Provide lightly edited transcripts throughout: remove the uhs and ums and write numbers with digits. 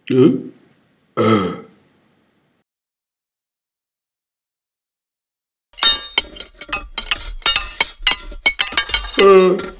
Huh? Uh. Uh.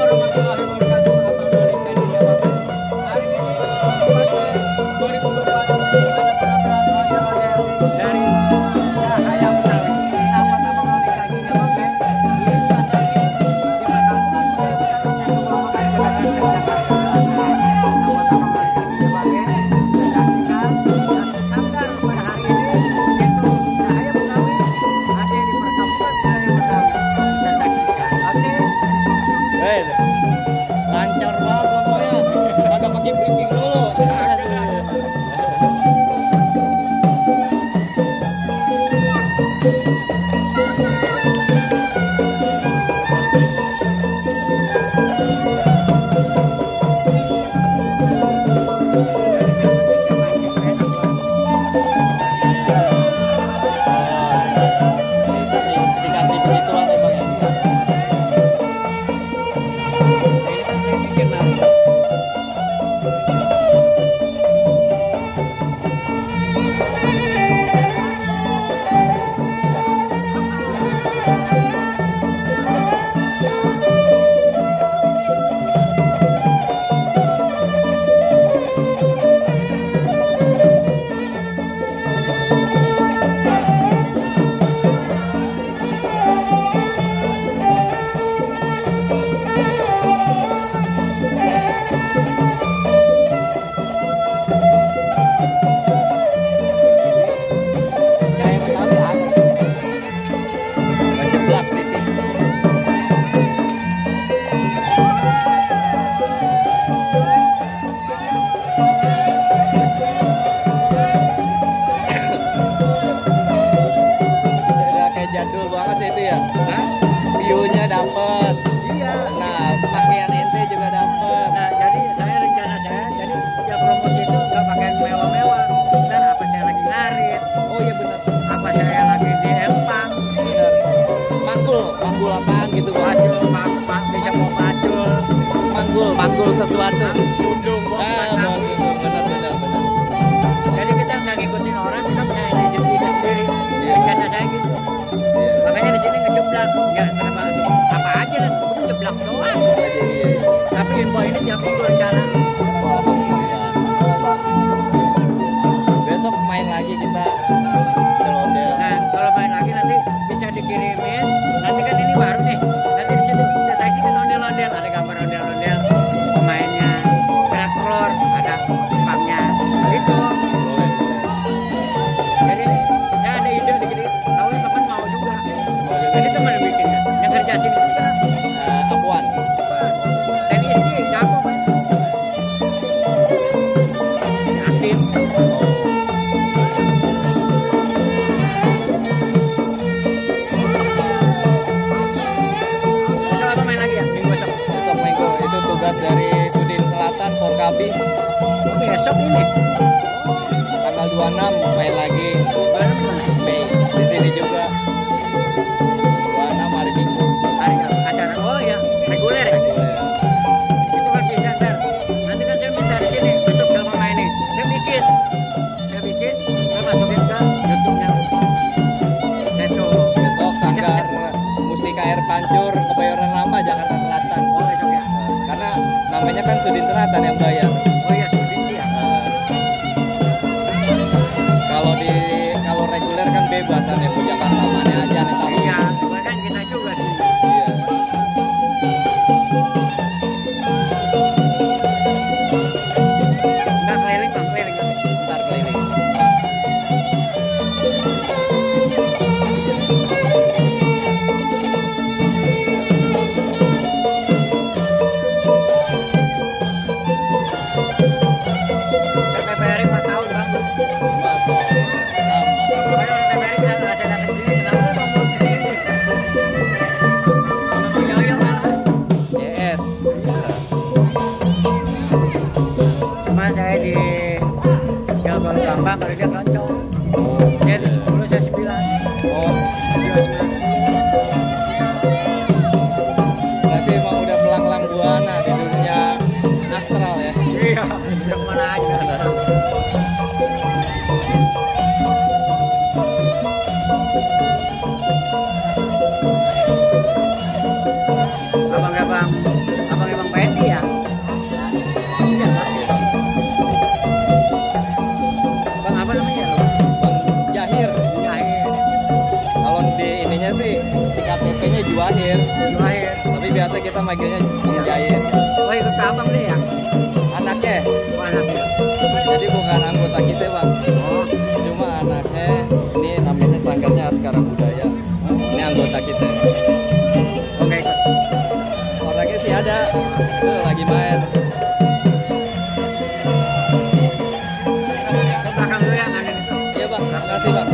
warahmatullahi wabarakatuh. Abang Doli Kadi ya Bang. Hari ini 2024 ada penampilan model-model dari Cahaya Betawi. Dapat Abang Doli Kadi ya Bang. Ini biasa di perkampungan budaya Betawi saya membawakan gerakan dari Jakarta. Dapat Abang Doli Kadi ya Bang. Menyaksikan satu sanggar pada hari ini yaitu Cahaya Betawi ada di perkampungan budaya Betawi. Kita saksikan. Oke. Lancar banget ngomongnya, agak pakai briefing dulu. Dikasih begituan ya Bang ya. Cahaya Betawi ada. Ngejeblak titik. Udah kayak jadul banget itu ya. View-nya dapet. Iya. Nah, pakaian ente juga dapet. Nah, jadi saya rencana saya, jadi ya promosi itu nggak pakaian mewah-mewah. Dan apa saya lagi ngarit, Oh iya benar. apa saya lagi di Empang, Benar. Manggul apaan gitu Bang? pacul, pak bisa mau pacul, Manggul sesuatu. sundung, Ah, benar. Jadi kita nggak ngikutin orang, kita punya ide sendiri. Iya. Rencana saya gitu. Iya. Makanya di sini ngejeblak, nggak kenapa apa aja dan aku jeblak doang. Aja iya. Tapi info ini jam itu rencana. Alhamdulillah. Besok main lagi kita ondel-ondel. Nah, kalau main lagi nanti bisa dikirimin. Nanti kan ini baru nih. Nanti di situ kita saksikan ondel-ondel. Ada gambar ondel-ondel, pemainnya, gerak telur, ada pangnya. Itu. Boleh. Jadi saya ada ide dikit. Tahu teman mau juga. Jadi teman yang bikin kan. Yang kerja sini juga. Apuan. Dan isi jago main. Aktif. Besok apa main lagi ya? Minggu besok. Besok minggu itu tugas dari Sudin Selatan Forkabi. Oh, besok ini. Tanggal 26 main lagi. Baru mana? Mei di sini juga. 26 hari Minggu. Hari acara. Oh ya, reguler ya. Reguler. Itu kan bisa ntar. Nanti kan saya minta di sini besok sama mainin. Saya bikin, saya masukin ke YouTube-nya. Itu. Besok sanggar Mustika Air Pancur Kebayoran Lama Jakarta Selatan. Oh besok ya. Karena namanya kan Sudin Selatan yang bayar. Oh iya, syuting sih ya. Kalau reguler kan bebasan yang ke Jakarta mana aja nih sama. Iya, cuman kan kita juga sih. Iya. Nggak keliling, nggak keliling. Ntar keliling. Saya PPRI 4 tahun bang. Masuk. Sama. Pokoknya orang PPRI kita nggak saya datang sini, kenapa lu ngomong di sini? Ngomong jauh-jauh malah. CS. Cuma saya di Jalbal Gampang, kalau dia keroncong. Oh. Dia di 10, saya 9. Oh. Dia 9. Berarti emang udah belang-belang buana di dunia astral ya. Iya, dia kemana aja. Abang manggilnya Bang Jahit. Oh ikut ke abang deh ya? Anaknya, Oh anaknya. jadi bukan anggota kita bang. Oh. Cuma anaknya, ini namanya sanggarnya Askara Budaya. Ini anggota kita. Oh nggak ikut. Orangnya sih ada, tuh lagi main. Ke belakang dulu ya nanti itu. Iya bang, terima kasih bang.